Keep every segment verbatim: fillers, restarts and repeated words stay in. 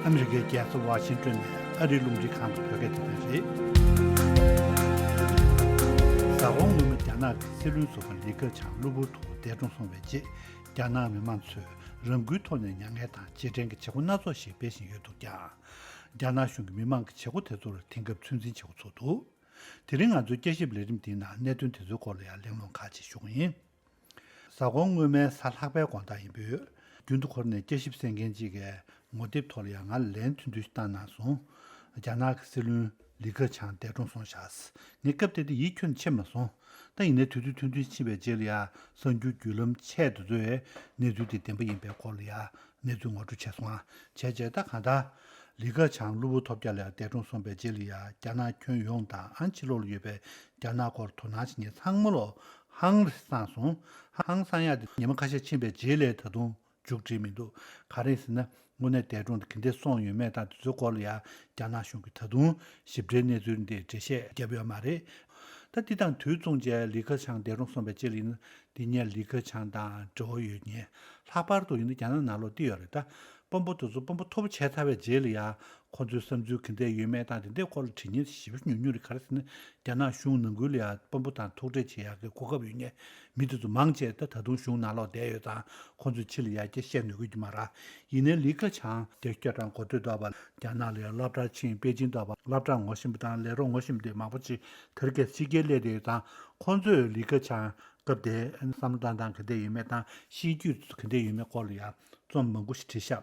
ཨ་མི་རི་ཀའི་རྒྱལ་ས་ཝ་ཤིང་ཏོན་ནས་ཨ་རིའི་རླུང་འཕྲིན་ཁང་གི་བོད་སྐད་སྡེ་ཚན་རེད། གཟའ་འཁོར་སྔོན་མ་རྒྱ་ནག་གི་སྲིད་བློན་ཟུར་པ་ལི་ཁེ་ཆང་གློ་བུར་དུ་འདས་གྲོངས་སོང་བའི་རྗེས། རྒྱ་ནག་མི་མང་ཚོས་རང་འགུལ་ཐོག་ནས་མྱ་ངན་དང་རྗེས་དྲན་གྱི་བྱེད་སྒོ་སྣ་ཚོགས་ཤིག་སྤེལ་བཞིན་ཡོད་འདུག་ཀྱང་། རྒྱ་ནག་གཞུང་གིས་མི་མང་གི་བྱེད་སྒོ་དེ་ཚོར་དེང་སྐབས་ཚོད་འཛིན་བྱེད་འགོ་ཚུགས་འདུག། དེ་རིང་ང་ཚོའི་དཔྱད་ཞིབ་ལས་རིམ་འདིའི་ནང་གནད་དོན་དེ་ཚོའི་སྐོར་ལ་ཡང་གླེང་སློང་ཁག་ཅིག་ཞུ་གི་ཡིན། གཟའ་འཁོར་སྔོན་མའི་གཟའ་ལྷག་པའི་དགོང་དག་ཡིན་པས། རྒྱུན་དུ་འཁོར་ནས་དཔྱད་ཞིབ་གསན་མཁན་ཅིག་གིས་ངོ་དེབ་ཐོག་ལ་ཡང་ང་ལ་ལན་ཐུང་ཐུང་ཞིག་བཏང་གནང་སོང་། རྒྱ་ནག་གི་སྲིད་བློན་ལི་ཁེ་ཆང་འདས་གྲོངས་སོང་ཤག། ངས་སྐབས་དེ་དུས་ཡིད་ཁྱོན་ནས་ཕྱིན་མ་སོང་། ད་ཡིན་ནའི་དུས་ཚོད་ཐུང་ཐུང་ཕྱིན་པའི་རྗེས་ལ་ཡང་གསར་འགྱུར་བརྒྱུད་ལམ་ཆེ་དེ་ཚོས་གནས་ཚུལ་དེ་བདེན་པ་ཡིན་པའི་སྐོར་ལ་ཡང་གནས་ཚུལ་ངོ་སྤྲོད་བྱས་སོང་ང་། བྱས་རྗེས་ད་གང་ལྟར། ལི་ཁེ་ཆང་གློ་བུར་ཐོལ་རྒྱག་ལ་ཡང་འདས་གྲོངས་སོང་བའི་རྗེས་ལ་ཡང་རྒྱ་ནག་ཁྱོན་ཡོངས་དང་ཨང་ཕྱི་ལོགས་ལ་ཡོད་པའི་རྒྱ་ནག་སྐོར་དོ་སྣང་བྱེད་མཁན་ཚང་མ་ལོ་ཧང་རེ་སངས་སོང་། ཧང་སངས་ཡག་དེ་ཉི་མ་ཁ་ཤས་ཕྱིན་པའི་རྗེས་ལ་ད་དུང་མཇུག་སྒྲིལ་མི་འདུག། ག་རེ་ཟེར་ན་དངོས་གནས་འདས་གྲོངས་དེ་ག་འདྲས་སོང་ཡོད་མེད་དང་དེ་ཚོའི་སྐོར་ལ་ཡང་རྒྱ་ནག་གཞུང་གིས་ད་དུང་ཞིབ་ཕྲའི་གནས་ཚུལ་འདི་འགྲེལ་བཤད་བརྒྱབ་ཡོད་མ་རེད། ད་འདི་དང་དུས་མཚུངས་བྱས་ལི་ཁེ་ཆང་འདས་གྲོངས་སོང་བའི་རྗེས་ལ་ཡིན་ན་འདི་ཉིད་ལི་ཁེ་ཆང་དང་འབྲེལ་བ་ཡོད་མཁན་ལྷག་པར་དུ་ཡིན་ན་རྒྱ་ནག་ནང་ལོགས་འདི་ཡོད་རེད་ད། དཔོན་པོ་དེ་ཚོ་དཔོན་པོ་མཐོ་པོ་བྱས་ཚར་བའི་རྗེས་ལ་ཡང་ཁོ་ཚོའི་བསམ་ཚུལ་ག་འདྲས་ཡོད་མེད་དང་དེ་འདྲའི་སྐོར་ལ་དྲི་བ་ཞེ་པོ་ཉུང་ཉུང་རེད། ག་རེ་ཟེར་ན་རྒྱ་ནག་གཞུང་ནང་ཁུལ་ལ་ཡང་དཔོན་པོ་དང་ཐུག་འཕྲད་བྱེད་ཡག་གི་གོ་སྐབས་ཡོད་མཁན་མི་དེ་ཚོ་མང་ཆེ་ད་ད་དུང་གཞུང་ནང་ལོགས་བསྡད་ཡོད་ཙང་ཁོ་ཚོས་ཕྱི་ལ་ཡར་རྒྱས་བཤད་ནུས་ཀྱི་མ་རེད། ཡིན་ནའི་ལི་ཁེ་ཆང་བརྒྱད་ཅུ་གྱ་གྲངས་འགོ་སྟོད་དོགས་པ་རྒྱ་ནག་ལ་ཡང་སློབ་གྲྭར་ཕྱིན། པེ་ཅིན་དོགས་པ་སློབ་གྲྭར་ངོ་ཤེས་པ་དང་ལས་རོགས་ངོ་ཤེས་པ་དེ་མང་པོ་ཅིག་དེ་རིང་ཁ་སང་ཕྱི་རྒྱལ་སླེབས་བསྡད་ཡོད་ཙང་ཁོ་ཚོས་ལི་ཁེ་ཆང་སྐབས་དེ་བསམ་བློ་བཏང་སྟངས་ག་འདྲ་ཡོད་མེད་དང་གཤིས་རྒྱུད་ག་འདྲ་ཡོད་མེད་སྐོར་ལ་ཡང་རྩོམ་མང་པོ་ཞིག་བྲིས་ཤག།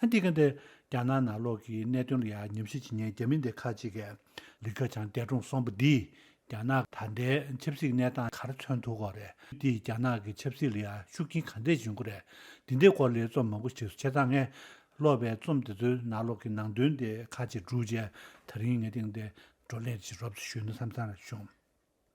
ཨ་འདི་ག་འདྲ་རྒྱ་ནག་ནང་ལོགས་ཀྱི་གནད་དོན་ལ་ཡང་ཉམས་ཞིབ་བྱེད་མཁན་རྒྱ་མི་འདི་ཁ་ཅིག་གིས་ལི་ཁེ་ཆང་འདས་གྲོངས་སོང་པ་འདིས་རྒྱ་ནག་ད་ལྟའི་ཆབ་སྲིད་གནས་སྟངས་ག་རེ་མཚོན་ཐུབ་ཀྱི་རེད། འདིས་རྒྱ་ནག་གི་ཆབ་སྲིད་ལ་ཡང་ཤུགས་རྐྱེན་ག་འདྲས་འབྱུང་གི་རེད། འདི་འདྲའི་སྐོར་ལ་རྩོམ་མང་པོ་བྲིས་སོང་། བྱས་ཙང་ངས་ཀློག་པའི་རྩོམ་དེ་ཚོའི་ནང་ལོགས་ཀྱི་ནང་དོན་དེ་ཁ་ཅིག་བསྒྲུབས་རྗེས་ད་རིང་ངས་དེང་དེ་བགྲོ་གླེང་ཅིག་རོབ་ཙམ་ཞུས་ན་བསམ་བསམ་རེ་བྱུང་།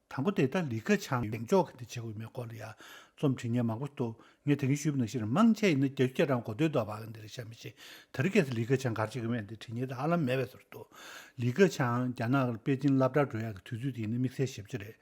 དང་པོ་དེ་ད་ལི་ཁེ་ཆང་གདེང་འཇོག་གི་དེ་བྱེད་དགོས་མེད་སྐོར་ལ་ཡང་རྩོམ་བྲིས་མཁན་མང་པོ་འདུག། ངས་དེ་རིང་ཞུས་པ་ནང་བཞིན་མང་ཆེ་ཡིན་ན་བརྒྱད་ཅུ་གྱ་གྲངས་འགོ་སྟོད་དོགས་པ་འདི་རེད་ཤག་མི་ཤེས། དེ་རིང་ཁ་སང་ལི་ཁེ་ཆང་ག་རེ་བྱེད་ཀྱི་མེད་འདི་བྲིས་མཁན་དེ་ཧ་ལམ་མེད་པའི་བཟོ་འདུག། ལི་ཁེ་ཆང་རྒྱ་ནག་པེ་ཅིན་སློབ་གྲྭར་འགྲོ་ཡག་གི་དུས་ཚོད་དེ་ཡིན་ན་དམིགས་བསལ་ཞེ་པོ་ཅིག་རེད།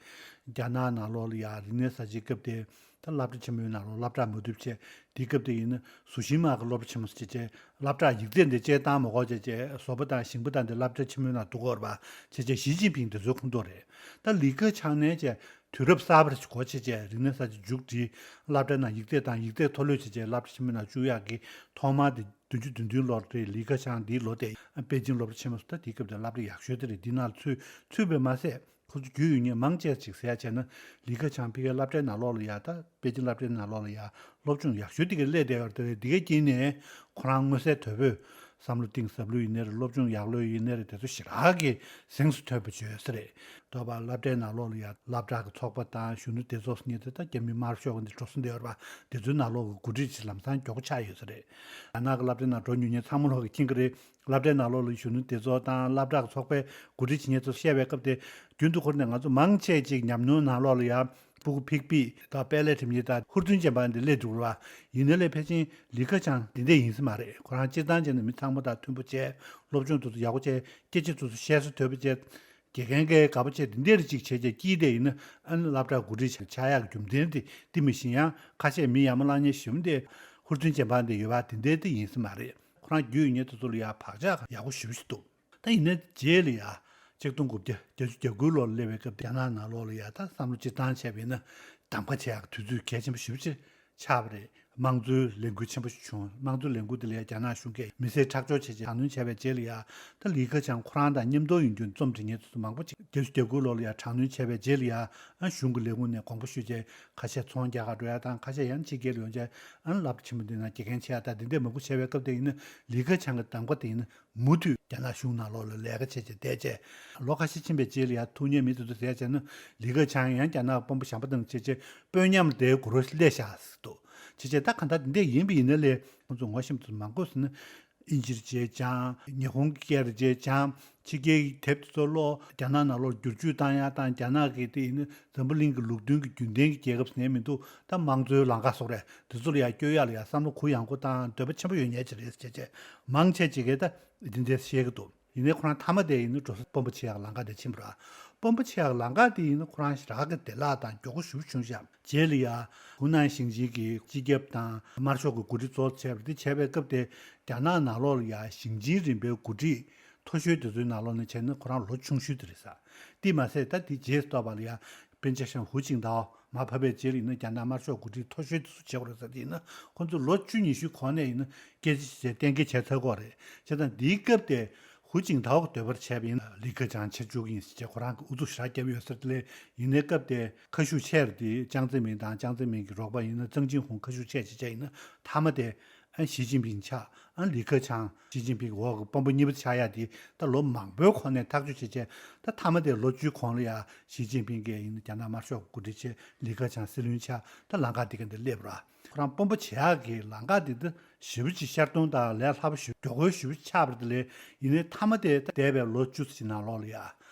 རྒྱ་ནག་ནང་ལོགས་ལ་ཡང་རིག་གནས་གསར་བརྗེའི་སྐབས་དེ། ད་སློབ་གྲྭ་ཆེན་མོའི་ནང་ལོགས་སློབ་གྲྭ་མ་བསྡུས་བྱས། དེའི་སྐབས་དེ་ཡིན་ན་ཟུར་ཤིང་དམག་གི་སློབ་གྲྭ་ཆེན་མོ་ཟེར་བྱས་སློབ་གྲྭ་ཡིག་ཚད་འདི་བཅད་བཏང་མ་དགོས་བྱས་བྱས་བཟོ་པ་དང་ཞིང་པ་དང་དེ་སློབ་གྲྭ་ཆེན་མོའི་ནང་འདུག་གོ་ར་བ་བྱས་བྱས་ཞི་ཅིན་ཕིང་དེ་ཚོའི་ཁོངས་གཏོགས་རེད། ད་ལི་ཁེ་ཆང་ནས་བྱས་དུས་རབས་གསར་པར་གོ་བྱས་བྱས་རིག་གནས་གསར་བརྗེ་མཇུག་སྒྲིལ། སློབ་གྲྭ་ནང་ཡིག་ཚད་དང་ཡིག་ཚད་མཐོ་ལོས་བྱས་བྱས་སློབ་གྲྭ་ཆེན་མོའི་ནང་བཅུག་ཡག་གི་ཐོག་མ་དེ་བདུན་ཅུ་དོན་བདུན་ལོར་རེད། ལི་ཁེ་ཆང་འདིའི་ལོ་དེ་པེ་ཅིན་སློབ་གྲྭ་ཆེན་མོ་ད་དེའི་སྐབས་དེ་སློབ་གྲྭ་ཡག་ཤོས་དེ་རེད། འདི་ནང་ཚུད་ཚུད་པས་མ་ཟད། ཁོ་ཚོ་རྒྱུས་ཡོད་མཁན་མང་ཆེ་ཅིག་ཟེར་ཡ་བྱས་ན་ལི་ཁེ་ཆང་ཕ་གིའི་སློབ་གྲྭའི་ནང་ལོགས་ལ་ཡ་ད་པེ་ཅིན་སློབ་གྲྭའི་ནང་ལོགས་ལ་ཡ་སློབ་སྦྱོང་ཡག་ཤོས་དེ་ག་སླེབས་བསྡད་ཡོད་རེད། དེ་གའི་རྐྱེན་ནས་ཁོ་རང་མངོན་གསལ་དོད་པོས་བསམ་བློ་གཏིང་ཟབ་ལོས་ཡིན་ནའི་རེད། སློབ་སྦྱོང་ཡག་ལོས་ཡིན་ནའི་རེད། དེ་ཚོ་ཞེ་དྲག་གི་གཟེངས་སུ་ཐོན་པ་བྱོས་ས་རེད། དོགས་པ་སློབ་གྲྭའི་ནང་ལོགས་ལ་ཡ་སློབ་གྲྭ་གི་ཚོགས་པ་དང་གཞོན་ནུ་སྡེ་ཚོགས་ཟེར་མཁན་དེ་ད་རྒྱ་མི་དམར་ཤོག་གི་འདི་འགྲོ་སོང་དེ་ཡོད་རེད་པ། དེ་ཚོའི་ནང་ལོགས་ཀྱི་འགོ་ཁྲིད་ཅིག་ལམ་སང་མགྱོགས་པོ་ཆགས་ཡོད་ས་རེད། རྒྱ་ནག་གི་སློབ་གྲྭའི་ནང་འགྲོ་མྱོང་མཁན་ཚང་མ་ལོག་གིས་མཁྱེན་གྱི་རེད། སློབ་གྲྭའི་ནང་ལོགས་ལ་གཞོན་ནུ་སྡེ་ཚོགས་དང་སློབ་གྲྭ་གི་ཚོགས་པའི་འགོ་ཁྲིད་བྱེད་མཁན་ཚོ་བཤད་པའི་སྐབས་དེ། རྒྱུན་དུ་འཁོར་ནས་ང་ཚོ་མང་ཆེ་ཅིག་ཉམས་མྱོང་ནང་ལོགས་ལ་ཡང་སྤུ་གུ་ཕིག་ཕིག་དང་དཔལ་ལས་ཁྲིམས་ཉིད་དང་ཧུར་བརྩོན་ཅན་པ་འདི་སླེབས་འདུག་ར། ཡིན་ནའི་ལས་ཕལ་ཆེར་ལི་ཁེ་ཆང་འདི་འདྲས་ཡིན་ས་མ་རེད། ཁོ་རང་སྤྱིར་བཏང་བྱས་ན་མི་ཚང་མ་དང་མཐུན་པོ་བྱས། སློབ་སྦྱོང་དེ་ཚོ་ཡག་པོ་བྱས། སྐད་ཆ་དེ་ཚོ་བཤད་སྲོལ་དོད་པོ་བྱས། དགེ་རྒན་གྱིས་དགའ་པོ་བྱས་དེ་འདྲས་ཅིག་བྱས་བྱས་ཀྱིས་དེ་ཡིན་ན་ཨ་ནི་སློབ་གྲྭ་འགོ་ཁྲིད་ཆགས་ཡག་གི་རྒྱུ་མཚན་དེ་དེ་མི་ཤེས། ཡང་ཁ་ཤས་མི་ཡ་མ་བླངས་མཁན་གཞོན་པ་དེ་ཧུར་བརྩོན་ཅན་པ་འདི་ཡོད་པ་དེ་འདྲས་དེ་ཡིན་ས་མ་རེད། ཁོ་རང་རྒྱུས་ཡོད་མཁན་དེ་ཚོ་ལ་ཡང་བག་ཆགས་ཡག་པོ་ཞེ་པོ་ཞིག་འདུག། ད་ཡིན་ནའི་རྗེས་ལ་ཡ་ཆིག་སྟོང་དགུ་བརྒྱ་བརྒྱད་ཅུ་གྱ་དགུ་ལོར་སླེབས་པའི་སྐབས་རྒྱ་ནག་ནང་ལོགས་ལ་ཡ་ད་བསམ་བློ་སྤྱིར་བཏང་བྱས་པ་ཡིན་ན་གདམ་ག་བྱེད་ཡག་དུས་ཚོད་གལ་ཆེན་པོ་ཞེ་པོ་ཅིག་ཆགས་པ་རེད། དམངས་གཙོའི་ལས་འགུལ་ཆེན་པོ་ཞིག་བྱུང་། དམངས་གཙོའི་ལས་འགུལ་དེ་ལ་ཡ་རྒྱ་ནག་གཞུང་གིས་མི་སེར་ཁྲག་སྦྱོར་བྱས་བྱས་དྲག་གནོན་བྱས་པའི་རྗེས་ལ་ཡ་ད་ལི་ཁེ་ཆང་ཁོ་རང་དང་མཉམ་དུ་ཡོང་རྒྱུ་རྩོམ་འབྲི་མཁན་ཚོ་མང་པོ་ཅིག་བརྒྱད་ཅུ་གྱ་དགུ་ལོ་ལ་ཡ་དྲག་གནོན་བྱས་པའི་རྗེས་ལ་ཡ་ཨ་གཞུང་གི་ལས་ཁུངས་ནས་དགོངས་པ་ཞུས་བྱས་ཁ་ཤས་ཚོང་རྒྱག་གར་འགྲོ་ཡ་དང་ཁ་ཤས་ཡང་ཕྱི་རྒྱལ་ལ་ཡོང་བྱས་ཨ་སློབ་གྲྭ་ཆེན་མོ་འདི་ནང་དགེ་རྒན་བྱེད་ཡ་དང་འདི་འདྲས་མང་པོ་བྱས་པའི་སྐབས་དེ་ཡིན་ན་ལི་ཁེ་ཆང་གི་གདམ་ག་དེ་ཡིན་ན། མུ་མཐུད་རྒྱ་ནག་གཞུང་ནང་ལོགས་ལ་ལས་ཀ་བྱས་བྱས་བསྡད་བྱས། ལོ་ཁ་ཤས་ཕྱིན་པའི་རྗེས་ལ་ཡང་ཐུག་མཁན་མི་དེ་ཚོ་ཟེར་བྱས་ན་ལི་ཁེ་ཆང་ཡང་རྒྱ་ནག་དཔོན་པོ་གཞན་པ་དང་བྱས་བྱས་དཔོན་ཉམས་དེ་གུ་རུ་སླེབས་ཤག་ཟེར་འདུག། བྱས་བྱས་ད་གང་ལྟར་འདི་འདྲས་ཡིན་པ་ཡིན་ན་ལས་ཁོང་ཚོ་ངོ་ཤེས་པ་ཚོ་མང་པོ་ཟེར་ན་ཨིན་ཇིར་བྱས་སྦྱངས། ཉི་ཧོང་གི་སྐད་རེ་བྱས་སྦྱངས། ཕྱི་རྒྱལ་གྱི་དེབ་དེ་ཚོ་ཀློག། རྒྱ་ནག་ནང་ལོགས་བསྒྱུར་བཅོས་བཏང་ཡག་དང་རྒྱ་ནག་གི་དེ་ཡིན་ན་འཛམ་བུ་གླིང་གི་ལུགས་མཐུན་གྱི་རྒྱུན་ལྡན་གྱི་རྒྱལ་ཁབ་ཟེར་མི་འདུག། ད་དམངས་གཙོའི་ལམ་ཁ་སོགས་རེད། དེ་ཚོ་ལ་ཡང་བསྐྱོད་ཡག་ལ་ཡང་བསམ་བློ་གུ་ཡངས་པོ་དང་འདོད་པ་ཆེན་པོ་ཡོད་མཁན་ཅིག་རེད་ཟེར་བྱས་བྱས་མང་ཆེ་ཅིག་གིས་ད་འདི་འདྲས་བཤད་ཀྱི་འདུག། ཡིན་ནའི་ཁོ་རང་མཐའ་མ་དེ་ཡིན་ན་འགྲོ་ས་དཔོན་པོ་བྱེད་ཡག་ལམ་ཁ་དེ་ཕྱིན་པ་རེད། དཔོན་པོ་ཆེ་ཡག་ལམ་ཁ་དེ་ཡིན་ན་ཁོ་རང་ཞེ་དྲག་གི་བདེ་བླག་དང་མགྱོགས་པོ་ཞེ་པོ་བྱུང་ཤག་རྗེས་ལ་ཡ་ཧུ་ནན་ཞིང་ཆེན་གྱི་སྤྱི་ཁྱབ་དང་དམར་ཤོག་གི་འགོ་ཁྲིད་གཙོ་བོ་བྱས་པ་རེད། དེ་བྱས་པའི་སྐབས་དེ་རྒྱ་ནག་ནང་ལོགས་ལ་ཡ་ཞིང་ཆེན་རིམ་པའི་འགོ་ཁྲིད་མཐོ་ཤོས་དེ་ཚོའི་ནང་ལོགས་ནས་བྱས་ན་ཁོ་རང་ལོ་ཆུང་ཤོས་དེ་རེད་ས། དེ་མ་ཟད་ད་དེ་རྗེས་སུ་ཐོབ་པ་ལ་ཡ་པེན་ཅ་ཤང་ཧུ་ཅིང་ཐའོ་མར་ཕབ་པའི་རྗེས་ལ་ཡིན་ན་རྒྱ་ནག་དམར་ཤོག་འགོ་ཁྲིད་མཐོ་ཤོས་དེ་ཚོ་བྱེད་དགོས་རེད་ཟེར་དེ་ཡིན་ན་ཁོ་ཚོ་ལོ་བཅུ་ཉི་ཤུའི་གོང་ནས་ཡིན་ན་སྐད་ཆ་བཤད་གཏན་འཁེལ་བྱས་ཚར་གོ་རེད། བྱས་ཙང་འདིའི་སྐབས་དེ་ཧུ་ཅིང་ཐའོ་གི་འདོད་པར་བྱས་པ་ཡིན་ན་ལི་ཁེ་ཆང་ཆེད་བཅུག་གི་ཡིན་ཟེར་བྱས་ཁོ་རང་གི་ཨུ་ཚུགས་ཞེ་དྲག་བརྒྱབ་ཡོད་ཟེར། དེ་ལས་ཡིན་ནའི་སྐབས་དེ་ཁ་ཤུགས་ཆེ་རུ་དེ་ཅང་ཙེ་མིན་དང་ཅང་ཙེ་མིན་གྱི་རོགས་པ་ཡིན་ན་ཙང་ཅིན་ཧུང་ཁ་ཤུགས་ཆེ་བྱས་བྱས་ཡིན་ན་མཐའ་མ་དེ་ཨ་ཞི་ཅིན་ཕིང་ཆགས། ཨ་ལི་ཁེ་ཆང་ཞི་ཅིན་ཕིང་གི་འོག་གི་དཔོན་པོ་གཉིས་པ་ཆགས་ཡ་དེ་ད་ལོ་མང་པོའི་གོང་ནས་ཐག་གཅོད་བྱས་བྱས་ད་མཐའ་མ་དེ་ལོ་བཅུའི་གོང་ལ་ཡ་ཞི་ཅིན་ཕིང་གིས་ཡིན་ན་རྒྱ་ནག་དམར་ཤོག་གི་འགོ་ཁྲིད་བྱས། ལི་ཁེ་ཆང་སྲིད་བློན་ཆགས། ད་ལམ་ཁ་དེ་ག་འདི་སླེབས་ར། ཁོ་རང་དཔོན་པོ་བྱེད་ཡག་གི་ལམ་ཁ་དེ་ད་ཞེ་པོ་ཅིག་ཤར་གཏོང་དང་ལས་སླ་པོ་ཞེ་པོ་མགྱོགས་པོ་ཞེ་པོ་ཆགས་པ་རེད། དེ་ལས་ཡིན་ནའི་མཐའ་མ་དེ་ད་འདས་པའི་ལོ་བཅུ་ཙམ་ནང་ལོགས་ལ་ཡ་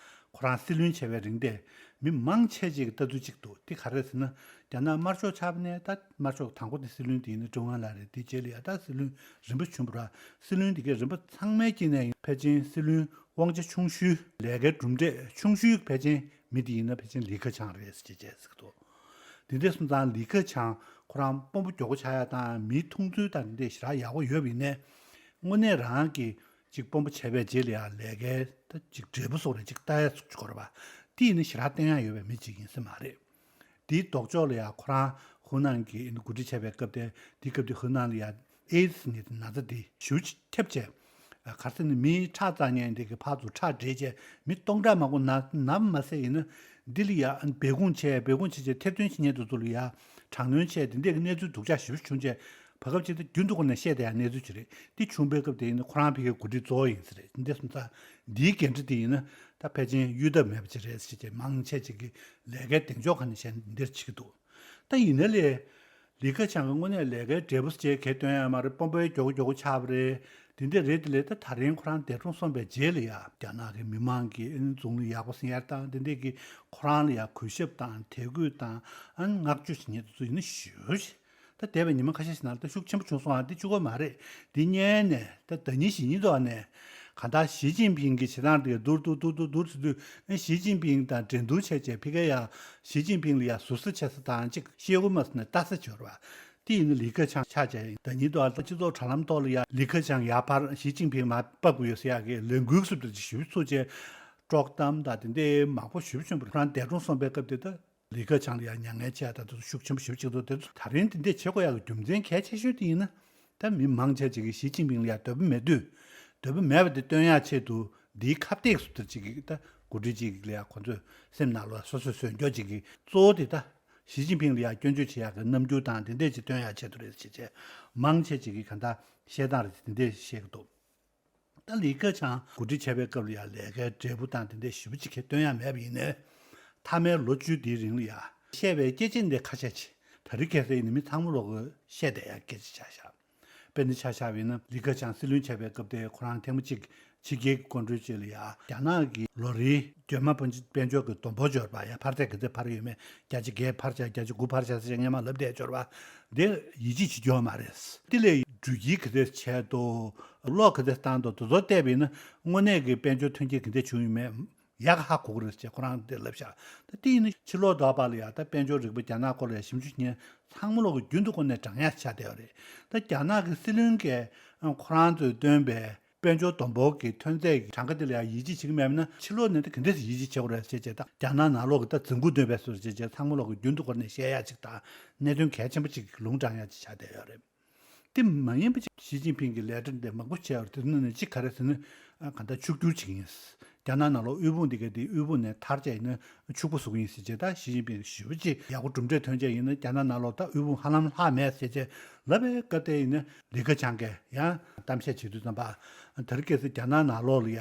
ཁོ་རང་སྲིད་བློན་བྱས་པའི་རིང་དེ་མི་མང་ཆེ་ཅིག་གི་ལྟ་ཚུལ་གཅིག་འདུག་དེ་ག་རེ་ཟེར་ན་རྒྱ་ནག་དམར་ཤོག་ཆགས་པ་ནས་ད་དམར་ཤོག་དང་པོ་དེ་སྲིད་བློན་དེ་ཡིན་ན་ཀྲུང་ཨན་ལགས་རེད། དེ་རྗེས་ལ་ཡ་ད་སྲིད་བློན་རིམ་པ་བྱུང་བ་ར། སྲིད་བློན་དེ་གའི་རིམ་པ་ཚང་མའི་དཀྱིལ་ནས་ཕལ་ཆེར་སྲིད་བློན་དབང་ཆ་ཆུང་ཤོས་ལས་ཀའི་གྲུབ་འབྲས་ཆུང་ཤོས་ཕལ་ཆེར་མི་དེ་ཡིན་ན་ཕལ་ཆེར་ལི་ཁེ་ཆང་རེད་ཟེར་བྱས་ཟེར་གི་འདུག་དེ་འདྲ་སོང་ཙང་ལི་ཁེ་ཆང་ཁོ་རང་དཔོན་པོ་མགྱོགས་པོ་ཆགས་ཡ་དང་མིའི་མཐོང་ཚུལ་དང་འདི་འདྲ་ཞེ་དྲག་ཡག་པོ་ཡོད་པ་ཡིན་ནའི་དངོས་གནས་རང་གི་ཅིག་དཔོན་པོ་བྱས་པའི་རྗེས་ལ་ཡང་ལས་ཀའི་ད་ཅིག་འབྲས་བུ་སོགས་རེ་ཅིག་ལྟ་ཡ་ཚུགས་ཀྱི་ཡོད་རེད་པ། དེ་ཡིན་ན་ཞེ་དྲག་བསྟན་ཡ་ཡོད་པའི་མི་ཅིག་ཡིན་ས་མ་རེད། དེའི་ལྡོག་ཕྱོགས་ལ་ཡང་ཁོ་རང་ཧུ་ནན་གྱི་འགོ་ཁྲིད་བྱས་པའི་སྐབས་དེ་དེའི་སྐབས་དེ་ཧུ་ནན་ལ་ཡང་ཨེ་ཛི་ནད་ན་ཚ་དེ་ཞེ་པོ་ཅིག་ཁྱབ་བྱས། ག་རེ་ཟེར་ན་མི་ཁྲག་བཙག་མཁན་དེ་གི་ཕར་ཚུར་ཁྲག་འདྲེས་བྱས་མི་སྟོང་ཕྲག་མང་པོ་ན་ན་མ་ཟད་ཡིན་ན་འདི་ལ་ཡ་སྦས་སྐུང་བྱས་སྦས་སྐུང་བྱས་བྱས་ཐེར་འདོན་བྱེད་མཁན་དེ་ཚོ་ལ་ཡ་དྲག་གནོན་བྱས་དེ་འདྲས་ཀྱི་གནས་ཚུལ་སྡུག་ཅག་ཞེ་པོ་བྱུང་བྱས་བར་སྐབས་ཅིག་ད་རྒྱུན་དུ་ཁོ་ནས་བཤད་བསྡད་ཡ་གནས་ཚུལ་ཅིག་རེད། འདི་བྱུང་པའི་སྐབས་དེ་ཡིན་ན་ཁོ་རང་ཕ་གིའི་འགོ་ཁྲིད་གཙོ་བོ་ཡིན་ས་རེད། འདི་འདྲས་སོང་ཙང་འདིའི་འགན་འཁྲི་དེ་ཡིན་ན་ད་ཕལ་ཆེར་གཡོལ་ཐབས་མེད་པ་ཅིག་རེད་ཟེར་བྱས་མང་ཆེ་ཅིག་གིས་ལས་ཀའི་གདེང་འཇོག་ཁ་ནས་བཤད་འདིར་བྱེད་ཀྱི་འདུག་ད་ཡིན་ན་ལས། ལི་ཁེ་ཆང་གི་དངོས་གནས་ལས་ཀའི་འབྲས་བུ་ཅིག་གས་སྟོན་ཡ་མ་རེད། དཔོན་པོའི་མགྱོགས་མགྱོགས་ཆགས་པ་རེད། དེ་འདྲ་རེད། དེ་ལས་ད་ད་རིང་ཁོ་རང་འདས་གྲོངས་སོང་པའི་རྗེས་ལ་ཡ་རྒྱ་ནག་གི་མི་མང་གིས་ཨ་ནི་རྫོང་ལ་ཡག་པོ་ཟིན་ཡར་བཏང་དེ་འདྲས་ཀྱི་ཁོ་རང་ལ་ཡ་གུས་ཞབས་དང་དད་གུས་དང་ཨ་ནི་བསྔགས་བརྗོད་བྱེད་མཁན་དེ་ཚོ་ཡིན་ན་ཞེ་པོ་ཅིག་ད་འདས་པའི་ཉི་མ་ཁ་ཤས་ཤིག་ནང་ད་ཤུགས་ཆེན་པོ་བྱུང་སོང་ཨ། འདི་གཅིག་པོ་མ་རེད། འདི་སྔོན་ནས་ད་ཟླ་ཉིན་བཞི་ཉིན་ཐོག་ནས་གང་ལྟར་ཞི་ཅིན་ཕིང་གི་བྱེད་སྟངས་དེ་བསྡུར་བསྡུར་བསྡུར་བསྡུར་བསྡུར་ཟེར་དུས་ཨ་ཞི་ཅིན་ཕིང་དང་འགྲན་བསྡུར་བྱས་བྱས་ཕ་གི་ཡ་ཞི་ཅིན་ཕིང་ལ་ཡ་ཟུར་ཟ་བྱེད་ས་དང་ཅིག་ཤེལ་སྒོ་མ་ཟེར་ནས་ལྟ་ས་བྱོས་ར་བ། དེ་ཡིན་ན་ལི་ཁེ་ཆང་ཆགས་བྱས་ཡིན། ཟླ་ཉིན་ཐོག་ལ་སྤྱི་ཚོགས་དྲ་ལམ་ཐོག་ལ་ཡ་ལི་ཁེ་ཆང་ཡར་ཕར་ཞི་ཅིན་ཕིང་མར་ཕབ་དགོས་ཡོད་ཟེར་ཡག་གི་ལས་འགུལ་སུབ་ཏུ་ཞུ་ཚུགས་བྱས་དཀྲོག་གཏམ་དང་དེ་འདྲའི་མང་པོ་ཞུ་བྱུང་བ་རེད། ཁོ་རང་འདས་གྲོངས་སོང་པའི་སྐབས་དེ་ད། ལི་ཁེ་ཆང་ལ་ཡང་མྱ་ངན་ཆེ་ད་དུ་ཤུགས་ཆེན་པོ་ཞེ་པོ་ཅིག་འདུག་དེ་ཚོ་ད་རིང་དེ་འདྲས་བྱེད་དགོས་ཡག་གི་རྒྱུ་མཚན་གལ་ཆེ་ཤོས་དེ་ཡིན་ན། ད་མི་མང་ཆེ་ཅིག་གིས་ཞི་ཅིན་ཕིང་ལ་ཡང་འདོད་པ་མེད་དུས། འདོད་པ་མེད་པ་དེ་སྟོན་ཡག་ཆེད་དུ་འདིའི་ཁ་གཏད་སུ་དེར་ཅིག་གིས་ད་འགོ་ཁྲིད་ཅིག་ལ་ཡང་ཁོ་ཚོས་སེམས་ནང་ལ་སོ་སོས་བཟོས་འཇོག་ཅིག་གིས་གཙོ་བོ་དེ་ད་ཞི་ཅིན་ཕིང་ལ་ཡང་སྐྱོན་བརྗོད་བྱེད་ཡག་གི་རྣམ་འགྱུར་དང་དེ་འདྲས་ཅིག་སྟོན་ཡག་ཆེད་དུ་རེད་ཅེས་བྱས་མང་ཆེ་ཅིག་གིས་གང་ལྟར་བཤད་སྟངས་རེད་དེ་འདྲས་བཤད་ཀྱི་འདུག་ད་ལི་ཁེ་ཆང་འགོ་ཁྲིད་བྱས་པའི་སྐབས་ལ་ཡང་ལས་ཀའི་འབྲས་བུ་དང་དེ་འདྲའི་ཞེ་པོ་ཅིག་གས་སྟོན་ཡ་མེད་པ་ཡིན་ནའི། མཐའ་མའི་ལོ་བཅུ་འདིའི་རིང་ལ་ཡང་བཤད་པའི་སྐད་ཆ་འདི་ཁ་ཤས་ཅིག་ད་རེས་ཁ་སང་ཡིན་ན་མི་ཚང་མ་ལོག་གི་བཤད་བསྡད་ཡ་སྐད་ཆ་ཆགས་ཤག་དཔེར་ན་ཆ་བཞག་པ་ཡིན་ན་ལི་ཁེ་ཆང་སྲིད་བློན་བྱས་པའི་སྐབས་དེ་ཁོ་རང་ཐེངས་མ་གཅིག་ཕྱི་རྒྱལ་གྱི་སྐུ་མགྲོན་ཅིག་ལ་ཡང་རྒྱ་ནག་གི་ལོ་རེའི་གྱོད་དམག་དཔལ་འབྱོར་གྱི་བསྡོམས་འབོར་འབྱོར་པ་ཡང་འཕར་ཚད་ག་ཚད་འཕར་ཡོད་མེད་བརྒྱ་ཆ་བརྒྱད་འཕར་ཆགས་བརྒྱ་ཆ་དགུ་འཕར་ཆགས་ཟེར་སྔན་མ་ལབ་བསྡད་འབྱོར་པ་འདི་ཡིད་ཆེས་བྱེད་རྒྱུ་མ་རེད། དེ་ལས་འགྲུལ་སྐྱེལ་ག་ཚད་བྱས་འདུག་གློག་ག་ཚད་བཏང་འདུག་དེ་ཚོ་བལྟས་པ་ཡིན་ན་དངོས་གནས་ཀྱི་དཔལ་འབྱོར་ཐོན་སྐྱེད་ག་འདྲ་བྱུང་ཡོད་མེད་ཡག་ཧ་གོ་གི་རེད་ཅེས་ཁོ་རང་འདིར་ལབ་ཤག་ད་དེ་ཡིན་ན་ཕྱི་ལོགས་དོགས་པ་ལ་ཡང་ད་དཔལ་འབྱོར་རིག་པ་རྒྱ་ནག་སྐོར་ལ་ཡང་ཞིབ་འཇུག་བྱེད་མཁན་ཚང་མ་ལོག་གི་རྒྱུན་དུ་ཁོ་ནས་བགྲང་ཡག་ཆགས་བསྡད་ཡོད་རེད། ད་རྒྱ་ནག་གི་སྲིད་བློན་གྱིས་ཁོ་རང་ཚོས་བཏོན་པའི་དཔལ་འབྱོར་བསྡོམས་འབོར་གྱི་ཐོན་རྫས་ཀྱི་གྲངས་ཀ་དེ་ལ་ཡང་ཡིད་ཆེས་བྱེད་ཀྱི་མེད་ན་ཕྱི་ལོགས་ནས་ད་ག་འདྲས་སེ་ཡིད་ཆེས་བྱེད་དགོས་རེད་ཅེས་བྱས་ད་རྒྱ་ནག་ནང་ལོག་གི་ད་རྫུན་རྐུ་འདོན་པའི་བཟོ་འདྲ་བྱས་བྱས་ཚང་མ་ལོག་གི་རྒྱུན་དུ་ཁོ་ནས་བཤད་ཡག་ཅིག་དང་གནད་དོན་གལ་ཆེན་པོ་ཅིག་ལུང་དྲངས་ཡག་ཅིག་ཆགས་བསྡད་ཡོད་རེད། དེ་མ་ཡིན་པ་ཞི་ཅིན་ཕིང་གི་ལས་རིམ་དེ་མང་པོ་བྱས་པར་དེ་ཚོ་ནང་ནས་གཅིག་ག་རེ་ཟེར་ན་གང་ལྟར་ཕྱུག་འགྱུར་བྱེད་ཀྱི་ཡིན། རྒྱ་ནག་ནང་ལོགས་དབུལ་ཕོངས་འདི་ག་དེ་དབུལ་ཕོངས་ནས་ཐར་བྱས་ཡིན་ན་ཕྱུག་པོ་བཟོ་གི་ཡིན་ཟེར་བྱས་ད་ཞི་ཅིན་ཕིང་ཞེ་པོ་ཅིག་ཡག་པོ་གྲུབ་འབྲས་ཐོན་བྱས་ཡིན་ན་རྒྱ་ནག་ནང་ལོགས་ད་དབུལ་ཕོངས་ཧ་ལམ་ལྷག་མེད་ཟེར་བྱས་ལབ་པའི་སྐབས་དེ་ཡིན་ན་ལི་ཁེ་ཆང་གིས་ཡང་གཏམ་བཤད་བྱེད་དུས་ཙམ་པ་ད་རེས་ཁ་སང་རྒྱ་ནག་ནང་ལོགས་ལ་ཡ།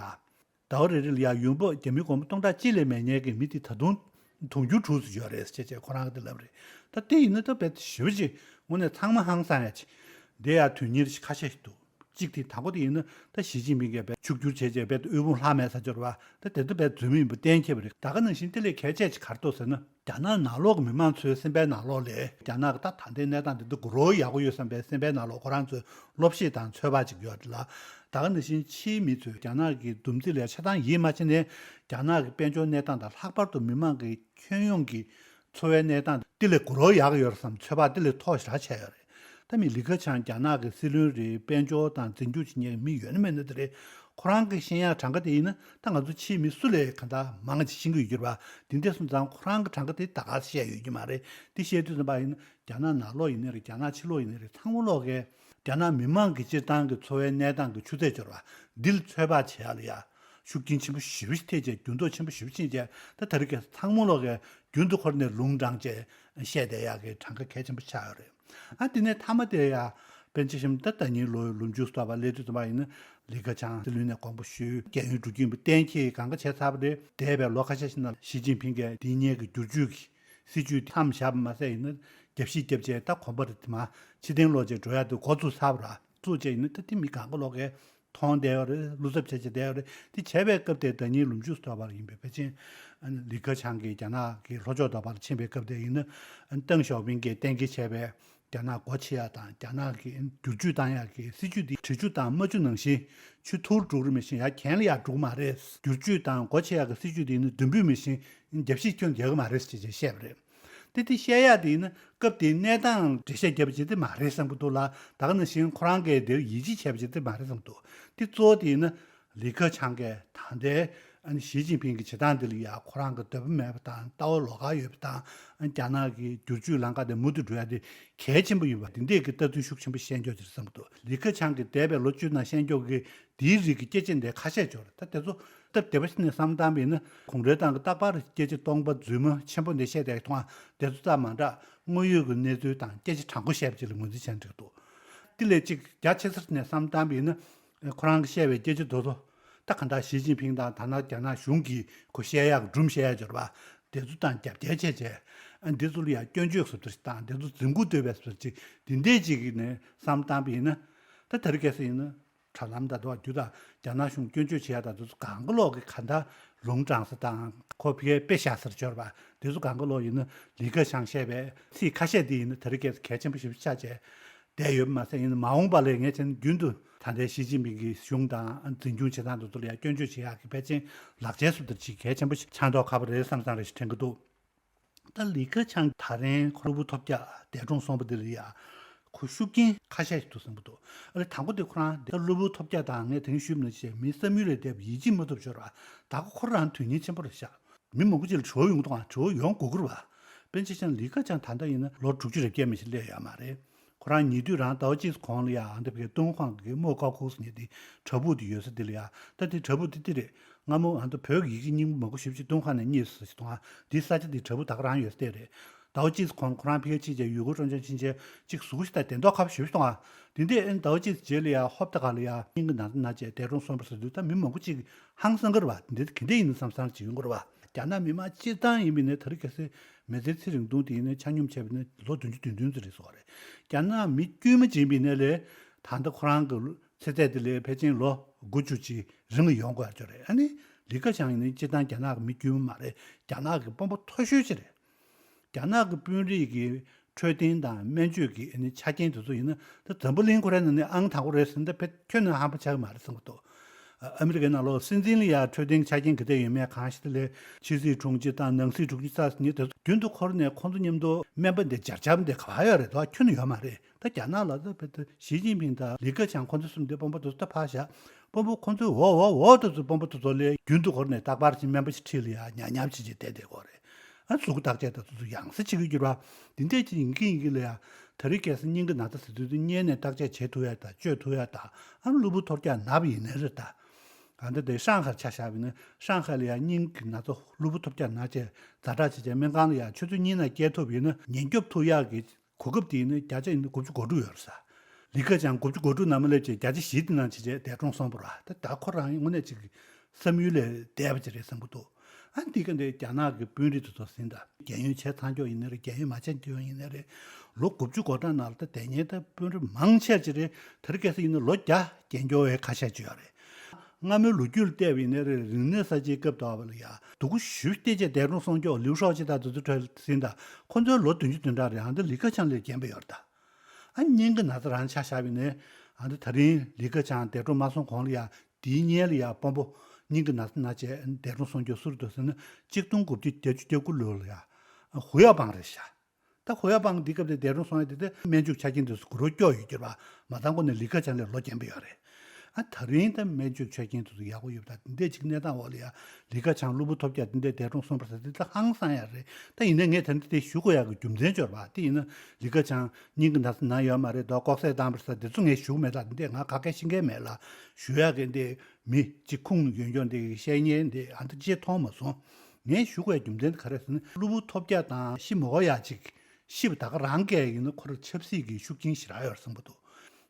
ཟླ་བ་རེ་རེ་ལ་ཡང་ཡོང་འབབ་རྒྱ་མིའི་སྒོར་མོ་སྟོང་ཕྲག་གཅིག་ལས་མེད་མཁན་གྱི་མི་དེ་ད་དུང་དུང་ཕྱུར་དྲུག་ཙམ་ཡོད་རེད་ཅེས་བྱས་ཁོ་རང་གིས་དེ་ལབ་རེད། ད་དེ་ཡིན་ན་ད་རྦད་དེ་ཞེ་པོ་ཅིག་དངོས་གནས་ཚང་མ་ཧང་སང་ཡ་ཅིག་འདི་ཡང་དོན་གཉེར་ཁ་ཤས་ཤིག་འདུག་གཅིག་དེ་དང་པོ་དེ་ཡིན་ན་ད་ཞི་ཅིན་ཕིང་གིས་བས་ཕྱུག་འགྱུར་བྱས་རྗེས་བས་དབུལ་ཕོངས་ལྷག་མེད་ས་འབྱོར་བ་ད་དེ་ཚོ་བས་རྫུན་མ་ཡིན་པ་གཏན་འཁེལ་བ་རེད། ད་ག་ནང་བཞིན་དེ་ལས་གལ་ཆེ་ཆེ་ག་རེ་འདུག་ཟེར་ན། རྒྱ་ནག་ནང་ལོགས་ཀྱི་མི་མང་ཚོའི་སེམས་པའི་ནང་ལོགས་ལས་རྒྱ་ནག་གི་ད་ད་ལྟའི་གནས་སྟངས་འདི་འདི་གུ་རོ་ཡག་པོ་ཡོད་བསམ་པའི་སེམས་པའི་ནང་ལོགས་ཁོ་རང་ཚོའི་བློ་ཤེད་དང་ཚོད་དཔག་ཅིག་ཡོད་རེད་ལ། ད་ག་ནང་བཞིན་ཕྱིའི་མི་ཚོས་རྒྱ་ནག་གི་སྡོམ་རྩིས་ལ་ཆ་ཚང་ཡིད་མ་ཆེས་ནས་རྒྱ་ནག་གི་དཔལ་འབྱོར་གནས་སྟངས་དང་ལྷག་པར་དུ་མི་མང་གི་ཁྱོན་ཡོངས་ཀྱི་འཚོ་བའི་གནས་སྟངས་དེ་ལས་གུ་རོ་ཡག་ཡོད་རེད་བསམ་ཚོད་དཔག་དེ་ལས་མཐོ་ཞེ་དྲག་བྱས་ཡོད་རེད། ད་མི་ལི་ཁེ་ཆང་རྒྱ་ནག་གི་སྲིད་བློན་རེད། དཔལ་འབྱོར་དང་འཛིན་སྐྱོང་བྱེད་མཁན་མི་ཡོད་ན་མེད་ན་དེ་རེད། ཁོ་རང་གི་བཤད་ཡག་གྲངས་ཀ་དེ་ཡིན་ན་ད་ང་ཚོ་ཕྱིའི་མི་སུ་ལས་གང་ལྟར་མང་ང་ཅིག་ཤེས་ཀྱི་ཡོད་རེད་པ། དེ་འདྲ་སོང་ཙང་ཁོ་རང་གི་གྲངས་ཀ་དེ་ད་ག་བཤད་ཡོད་ཀྱི་མ་རེད། དེ་བཤད་དུས་ཙམ་པ་ཡིན་ན་རྒྱ་ནག་ནང་ལོགས་ཡིན་ནའི་རེད། རྒྱ་ནག་ཕྱི་ལོགས་ཡིན་ནའི་རེད། ཚང་མ་ལོག་གས་རྒྱ་ནག་མི་མང་གི་སྤྱིར་བཏང་གི་འཚོ་བའི་གནས་སྟངས་ཀྱི་ཆུ་ཚད་སྦྱོར་བ་འདི་ལ་ཚོད་དཔག་བྱེད་ཡག་ལ་ཡ། ཤུགས་རྐྱེན་ཆེན་པོ་ཞེ་པོ་ཞིག་ཐེབས་རྗེས། འགྱུར་ལྡོག་ཆེན་པོ་ཞེ་པོ་ཕྱིན་རྗེས། ད་ད་རེས་ཀྱི་ཚང་མ་ལོག་གིས་རྒྱུན་དུ་འཁོར་ནས་ལུང་དྲངས་རྗེས་བཤད་བསྡད་ཡག་གི་གྲངས་ཀ་གལ་ཆེན་པོ་ཆགས་ཡོད་རེད། ཨ་དེ་ནས་མཐའ་མ་དེ་ཡ་པཎ་ཆེན་ཞིག་ད་ཟླ་ཉིན་ལོའི་ལོ་མཇུག་སོ་པ་སླེབས་དུས་ཙམ་པ་ཡིན་ན་ལི་ཁེ་ཆང་སྲིད་བློན་ནས་དགོངས་པ་ཞུས། རྒས་ཡོལ་འགྲོ་རྒྱུ་ཡིན་པ་གཏན་འཁེལ་གང་ག་བྱས་ཚར་བ་རེད། འདས་པའི་ལོ་ཁ་ཤས་ཤིག་ནང་ཞི་ཅིན་ཕིང་གིས་འདི་སྔོན་གྱི་བསྒྱུར་བཅོས་ཀྱི་སྲིད་ཇུས་དེ་མཚམས་བཞག་པ་མ་ཟད་ཡིན་ན་རྒྱབ་བཤིག་རྒྱབ་བྱས་ད་གོམ་པ་རེ་དེ་མ་ཕྱིར་འཐེན་ལོག་བྱས་འགྲོ་ཡག་དེ་འགོ་བཙུགས་ཚར་བ་ར། བཙུགས་བྱས་ཡིན་ན་ད་དེ་མི་གང་ག་ལོག་གིས་མཐོང་བསྡད་ཡོད་རེད། བློ་འཚབ་བྱས་བྱས་བསྡད་ཡོད་རེད། དེ་བྱས་པའི་སྐབས་དེ་ཟླ་ཉིན་ལོ་མཇུག་སོ་པ་ཡིན་པའི་ཕལ་ཆེར་ལི་ཁེ་ཆང་གིས་རྒྱ་ནག་གི་ལྷོ་ཕྱོགས་ཟླ་བར་ཕྱིན་པའི་སྐབས་དེ་ཡིན་ན་ཏེང་ཞའོ་ཕིང་གིས་གཏན་འཁེལ་བྱས་པའི་རྒྱ་ནག་སྒོ་ཕྱེ་ཡག་དང་རྒྱ་ནག་གི་བསྒྱུར་བཅོས་བཏང་ཡག་གི་སྲིད་ཇུས་འདི་བྲིས་ཆུ་དང་མ་བཅུ་ནང་བཞིན་ཆུ་ཐུར་འགྲོ་གི་རེད། མི་ཤེས་ཡ་གྱེན་ལ་ཡར་འགྲོ་གི་མ་རེད། བསྒྱུར་བཅོས་དང་སྒོ་ཕྱེ་ཡག་གི་སྲིད་ཇུས་འདི་ནི་མདུན་སྤོས་མི་ཤེས་རྒྱབ་བཤིག་ཁྱོན་རྒྱག་གི་མ་རེད་ཅེས་བཤད་པ་རེད། དེ་དེ་བཤད་ཡག་དེ་ཡིན་ན་སྐབས་དེའི་གནས་སྟངས་འགྲེལ་བཤད་བརྒྱབ་པ་ཅིག་དེ་མ་རེད་བསམ་གྱི་འདུག་ལ། ད་ག་ནང་བཞིན་ཁོ་རང་གིས་དེར་ཡིད་ཆེས་བྱས་པ་ཅིག་དེ་མ་རེད་བསམ་གྱི་འདུག་དེ་གཙོ་བོ་དེ་ཡིན་ན་ལི་ཁེ་ཆང་གིས་ད་ལྟའི་ཨ་ནི་ཞི་ཅིན་ཕིང་གི་བྱེད་སྟངས་དེ་ལ་ཡ་ཁོ་རང་གི་འདོད་པ་མེད་པ་དང་ལྟ་བ་ལོགས་ཀ་ཡོད་པ་དང་། ཨ་ནི་རྒྱ་ནག་གི་བསྒྱུར་བཅོས་ལམ་ཁ་དེ་མུ་མཐུད་འགྲོ་ཡ་དེ་གལ་ཆེན་པོ་ཡིན་པ་དེ་འདྲས་ཀྱི་ལྟ་ཚུལ་ཤུགས་ཆེན་པོ་བཤད་འཇོག་ཅིག་རེད་བསམ་གྱི་འདུག་ལི་ཁེ་ཆང་གིས་འདས་པའི་ལོ་བཅུ་ནང་བཤད་འཇོག་གི་དེའི་རིགས་ཀྱི་སྐད་ཆ་འདི་ཁ་ཤས་འབྱོར། ད་དེ་ཚོ་སྟབས་བདེ་པོ་ཞིག་ནས་བསམ་བཏང་བ་ཡིན་ན་གུང་ཁྲན་ཏང་གི་རྟག་པར་སྐད་ཆ་སྟོང་པ་རྫུན་མ་ཆེན་པོ་འདི་བཤད་བསྡད་མཐོང་བ་དེ་ཚོ་ཙམ་མ་འདྲ། དངོས་ཡོད་ཀྱི་གནས་ཚུལ་དང་སྐད་ཆ་དྲང་པོ་བཤད་པ་ཅིག་ལ་ངོས་འཛིན་བྱས་འགྲིག་འདུག་དེ་ལས་གཅིག་རྒྱ་ཆེ་སར་ནས་བསམ་བཏང་བ་ཡིན་ན་ཁོ་རང་གིས་བཤད་པའི་སྐད་ཆ་དེ་ཚོ་ད་ག་འདྲ་ཞི་ཅིན་ཕིང་དང་ད་ནང་རྒྱ་ནག་གཞུང་གིས་ཁོ་བཤད་ཡག་སྒྲུང་བཤད་ཡག་འབྱོར་བ་དེ་ཚོ་དང་རྒྱབ་འགལ་བྱས་བྱས། ཨ་འདི་ཚོ་ལ་ཡང་སྐྱོན་བརྗོད་བཟོ་ལྟ་ཞིག་དང་དེ་ཚོ་རྫུན་རྐུ་བཟླས་པའི་བཟོ་ལྟ་ཅིག་འདི་འདྲས་ཅིག་ནས་བསམ་བཏང་བ་ཡིན་ན། ད་དེ་རིང་ཁ་སང་ཡིན་ན། དྲ་ལམ་དང་དུ་བ་རྒྱུ་དང་རྒྱ་ནག་གཞུང་སྐྱོན་བརྗོད་བྱེད་ཡ་དང་དེ་ཚོ་གང་ག་ལོག་གི་ག་འདྲ་ལུང་དྲངས་ས་དང་ཁོ་ཕ་གིའི་དཔེ་བཞག་སར་འབྱོར་བ་དེ་ཚོ་གང་ག་ལོག་ཡིན་ན་ལི་ཁེ་ཆང་བཤད་པའི་ཚིག་ཁ་ཤས་དེ་ཡིན་ན་དེ་རིང་ཁ་སང་གལ་ཆེན་པོ་ཞིག་ཆགས་བྱས་བསྡད་ཡོད་པ་མ་ཟད། ཡིན་ན་མ་འོངས་པ་ལ་ངས་བྱས་ན་རྒྱུན་དུ་ད་ལྟའི་ཞི་ཅིན་ཕིང་གི་གཞུང་དང་འཛིན་སྐྱོང་བྱེད་སྟངས་དེ་ཚོ་ལ་ཡང་སྐྱོན་བརྗོད་བྱེད་ཡག་གི་ཕལ་ཆེར་ལག་ཆའི་བཟོ་ལྟ་ཅིག་གལ་ཆེན་པོ་ཞིག་ཆགས་མདོག་ཁ་པོ་རེད་བསམ་བསམ་རེ་ཞིག་དྲན་གྱི་འདུག་ད་ལི་ཁེ་ཆང་ད་རིང་ཁོ་གློ་བུར་ཐོལ་རྒྱག་འདས་གྲོངས་སོང་བ་འདི་ལ་ཡ་ཁོ་ཤུགས་རྐྱེན་ཁ་ཤས་ཤིག་འདུག་བསམ་གྱི་འདུག་ཨ་ལེ་དང་པོ་དེ་ཁོ་རང་ད་གློ་བུར་ཐོལ་རྒྱག་དང་ངས་དེ་རིང་ཞུས་པ་ནང་བཞིན་མི་བསམ་ཡུལ་ལས་འདས་པ་ཡིད་ཆེས་མ་ཐུབ་ཤོར་བ་ད་ཁོ་ཁོ་རང་དོན་སྙིང་ཆེན་པོ་རེད་ཤག་མི་མང་པོ་ཅིག་ལ་བྲོ་བ་ཡོང་གི་འདུག་ཨ། བྲོ་བ་ཡོང་དགོས་ཀྱི་རེད་བ། པཎ་ཆེན་ཞང་ལི་ཁེ་ཆང་ད་ལྟ་ཡིན་ན་ལོ་དྲུག་ཅུ་རེ་བརྒྱད་མ་ཞིག་སླེབས་ཡོད་མ་རེད། ཁོ་རང་ཉེ་དུས་རང་ཟླ་བ་གཅིག་གོང་ལ་ཡ་ཨ་འདི་བའི་ཏུན་ཧོང་གི་རྨོ་ཀའོ་ཁུ་ཟེར་མཁན་དེ་བྲག་ཕུག་དེ་ཡོད་ས་དེ་ལ་ཡ། ད་དེ་བྲག་ཕུག་དེ་དེ་རེད། སྔ་མོ་ཨ་འདི་བོད་ཀྱི་ཡི་གེ་རྙིང་པ་མང་པོ་ཞེ་པོ་ཅིག་ཏུན་ཧོང་ནས་རྙེད་སོང་ཟེར་གྱི་འདུག་ཨ། དེའི་ས་ཆ་དེ་བྲག་ཕུག་ད་ག་རང་ཡོད་ས་དེ་རེད། ཟླ་བ་གཅིག་གོང་ཁོ་རང་ཕ་གིར་ཕྱིན་བྱས་ཡུལ་སྐོར་སྤྲོ་འཆམ་ཕྱིན་བྱས་ཅིག་གཟུགས་པོ་ཞིག་ད་དེ་མདོག་ཁ་པོ་ཞེ་པོ་ཅིག་མཐོང་ཨ། དེ་འདྲས་ཨ་ནི་ཟླ་བ་གཅིག་རྗེས་ལ་ཡ་ཧོབ་ཏེ་ག་ལ་ཡ་སྙིང་གི་ན་ཚ་ན་བྱས་འདས་གྲོངས་སོང་བ་ཟེར་དུས་ད་མི་མང་པོ་ཅིག་ཧང་སང་གི་རེད་བ། འདི་ག་འདྲས་ཡིན་ནམ་བསམ་བསམ་ཅིག་ཡོང་གི་རེད་བ། རྒྱ་ནག་མི་མང་སྤྱིར་བཏང་ཡིན་པ་ཡིན་ན་ད་རེས་ཁ་སང་མི་ཚེ་ཚེ་རིང་ཐུང་དེ་ཡིན་ན་ཆ་སྙོམས་བྱས་པ་ཡིན་ན་ལོ་བདུན་ཅུ་དོན་བདུན་ཙམ་རེད་ཟེར་བ་རེད། རྒྱ་ནག་མི་དཀྱུས་མ་ཅིག་ཡིན་པ་ཡིན་ན་ལས་ད་ལྟ་ཁོ་རང་གི་ཚེ་ཚད་དེ་ལས་ཕལ་ཆེར་ལོ་དགུ་བཅུ་ཅིག་རིང་ལ་ཡོང་དགོས་ཡ་ཅིག་རེད། ཨ་ནི་ལི་ཁེ་ཆང་ཡིན་ན་སྤྱིར་བཏང་རྒྱ་ནག་གི་མི་དཀྱུས་མ་མ་རེད། རྒྱ་ནག་གི་དཔོན་པོ་མཐོ་ཤོས་ཅིག་རེད། རྒྱ་ནག་གི་དཔོན་རིགས་ཀྱི་འཕྲོད་བསྟེན་དང་སྨན་བཅོས་ཀྱི་ཨ་ནི་ཆ་རྐྱེན་དེ་ཚོ་ཡིན་ན་ད་འཛམ་བུ་གླིང་ཁོ་རའི་ནང་ནས་ཨང་དང་པོ་རེད་ཟེར་ན་ད་དཔེ་ཁྱོན་ནས་ཧམ་པ་ཆགས་ཀྱི་མ་རེད་བསམ་གྱི་འདུག་ཨ་མི་རི་ཀའི་ནང་ལོགས་སྲིད་འཛིན་ལ་ཡ་འཕྲོད་བསྟེན་ཆ་རྐྱེན་ག་དེ་ཡོད་མེད་གང་ཞིག་དེ་ལས་ཕྱི་སྲིད་དྲུང་ཆེ་དང་ནང་སྲིད་དྲུང་ཆེ་ས་ཟེར་མཁན་དེ་ཚོ་རྒྱུན་དུ་འཁོར་ནས་ཁོང་ཚོ་མཉམ་དུ་སྨན་པ་འདི་སྦྱར་འབྱར་འདི་ག་པར་ཡོད་རེད་དོ། ཁྱོན་ནས་ཡོད་མ་རེད། ད་རྒྱ་ནག་ལ་ད་བོད་དུ་ཞི་ཅིན་ཕིང་དང་ལི་ཁེ་ཆང་ཁོང་ཚོ་གསུམ་དེ་དཔོན་པོ་དེ་ཚོ་ད་ཕར་བཞག་དཔོན་པོ་ཁོང་ཚོའི་འོག་འོག་འོག་དེ་ཚོ་དཔོན་པོ་དེ་ཚོ་ལས་རྒྱུན་དུ་འཁོར་ནས་རྟག་པར་ཅིག་སྨན་པ་ཞིག་ཁྲིད་ལ་ཡ་ཉག་ཉག་བྱེད་བྱེད་བསྡད་བསྡད་ཀྱི་ཡོད་རེད། ཨ་གཟུགས་པོ་བརྟག་དཔྱད་དང་དེ་ཚོ་ཡང་སེ་བྱེད་ཀྱི་ཡོད་རེད་བ། འདི་འདྲས་ཅིག་ཡིན་གྱི་ཡིན་གྱི་ལ་ཡ། ད་རེས་ཁ་སང་སྙིང་གི་ན་ཚ་ཟེར་དུས་ཚོད་གཉན་ནས་བརྟག་དཔྱད་བྱེད་ཐུབ་ཡ་དང་བཅོས་ཐུབ་ཡ་དང་། ཨ་གློ་བུར་ཐོལ་རྒྱག་ན་བ་ཡིན་ནའི་རེད་ད། གང་ལྟར་དེ་ཧྲང་ཧའེར་ཆ་བཞག་པ་ཡིན་ན་ཧྲང་ཧའེ་ལ་ཡ་སྙིང་གི་ན་ཚ་གློ་བུར་ཐོལ་རྒྱག་ན་བྱས་ཛ་དྲག་བྱས་བྱས་སྨན་ཁང་ལ་ཡ་ཆུ་ཚོད་གཉིས་ནང་སྐྱེལ་ཐུབ་ཡིན་ན་ཉེན་སྐྱོབ་ཐུབ་ཡག་གི་གོ་སྐབས་དེ་ཡིན་ན་བརྒྱ་ཆ་ཡིན་ན་དགུ་བཅུ་གོ་དྲུག་ཡོད་རེད་ས། ལི་ཁེ་ཆང་དགུ་བཅུ་གོ་དྲུག་ནང་མ་སླེབས་བྱས་བརྒྱ་ཆ་བཞི་དེ་ནང་བྱས་བྱས་འདས་གྲོངས་སོང་བ་རེད་བ། ད་ད་ཁོ་རང་དངོས་གནས་ཅིག་བསམ་ཡུལ་ལས་འདས་པ་ཅིག་རེད་བསམ་གྱི་འདུག་ཨ་འདི་ག་འདི་རྒྱ་ནག་གི་དཔོན་རིགས་དེ་ཚོ་ཟིན་ད་རྒན་ཡོལ་བྱས་ཚར་ཀྱོག་ཡིན་ནའི་རེད། རྒན་ཡོལ་མ་བྱས་ཀྱོག་ཡིན་ནའི་རེད། ལོ་དགུ་བཅུ་གོ་གྲངས་ནང་ལ་ད་དེ་ཉིན་ད་དཔོན་རིགས་མང་ཆེ་ཅིག་རེད། དེ་རིང་ཁ་སང་ཡིན་ན་ལོ་བརྒྱ་བརྒལ་འགྱོ་བའི་ཁ་ཤས་ཅིག་ཡོད་རེད། སྔ་མོའི་ལོ་རྒྱུས་ལ་བལྟས་པ་ཡིན་ན་རེད། རིག་གནས་གསར་བརྗེའི་སྐབས་དུ་བ་ལ་ཡ་སྡུག་པོ་ཞེ་པོ་སྟེར་བྱས་འདས་གྲོངས་སོང་ཀྱོག་ལིའུ་ཧྲོ་ཅིག་དང་དེ་ཚོ་གྲོས་ཟིན་ད་ཁོ་ཚོའི་ལོ་བདུན་ཅུ་དོན་གྲངས་རེད། ཨ་འདི་ལི་ཁེ་ཆང་ལས་རྒན་པ་ཡོད་རེད་ད། ཨ་སྙིང་གི་ན་ཚ་རང་ཆ་བཞག་པ་ཡིན་ན་ཨ་འདི་ད་རིང་ལི་ཁེ་ཆང་འདས་གྲོངས་མ་སོང་གོང་ལ་ཡ་དེའི་སྔོན་ལ་ཡ་དཔོན་པོ་སྙིང་གི་ན་ཚ་ན་བྱས་འདས་གྲོངས་སོང་ཀྱོག་སུ་རེད་འདུག་ཟེར་ན་གཅིག་སྟོང་དགུ་བརྒྱ་བརྒྱད་ཅུ་གྱ་དགུ་ལོ་ལ་ཡ་ཧུའུ་ཡའོ་པང་རེད་ཤག་ད་ཧུའུ་ཡའོ་པང་འདི་སྐབས་དེ་འདས་གྲོངས་སོང་ཡ་དེ་དེ་སྨན་བཅོས་ཆ་རྐྱེན་དེ་ཚོ་གུ་རུ་སྐྱོ་ཡོད་ཀྱི་རེད་པ། མ་ཚང་ཁོ་ནས་ལི་ཁེ་ཆང་ལས་ལོ་རྒན་པ་ཡོད་རེད། ཨ་ད་རིང་ད་སྨན་བཅོས་ཆ་རྐྱེན་དེ་ཚོ་ཡག་པོ་ཡོད་པ་དང་དེ་འདྲས་ཅིག་གནས་སྟངས་འོག་ལ་ཡ་ལི་ཁེ་ཆང་གློ་བུར་ཐོལ་རྒྱག་དེ་འདྲས་འདས་གྲོངས་སོང་བ་ཟེར་དེ་ད་ཧང་སང་ཡ་རེད། ད་ཡིན་ན་ངས་ད་འདི་དེ་ཞུ་དགོས་ཡག་གི་རྒྱུ་མཚན་ཅིག་ཡོད་རེད་པ། དེ་ཡིན་ན་ལི་ཁེ་ཆང་སྙིང་གི་ན་ཚ་ན་ཡོད་མ་རེད་དོ་ལྐོག་ཟ་བཏང་བ་རེད་ཟེར་དེ་ཚོ་ངས་ཞུ་གི་མེད། ད་དེ་འདྲས་ང་ག་གེ་ཤེས་མཁན་མེད་ལ་ཞུ་ཡག་གི་འདི་མི་གཅིག་ཁུངས་ཡོད་མཁན་འདི་བཤད་མཁན་འདི་ཨ་འདི་ཅིག་མཐོང་མ་སོང་། ངས་ཞུ་དགོས་རྒྱུ་མཚན་དེ་ག་རེ་ཟེར་ན་གློ་བུར་ཐོལ་རྒྱག་དང་ཤི་མི་དགོས་ཡག་ཅིག་ཤི་བ་ད་ག་རང་གིས་ཡིན་ན་ཁོ་རང་ཆབ་སྲིད་ཀྱི་ཤུགས་རྐྱེན་ཞེ་དྲག་ཡོད་རེད་བསམ་གྱི་འདུག་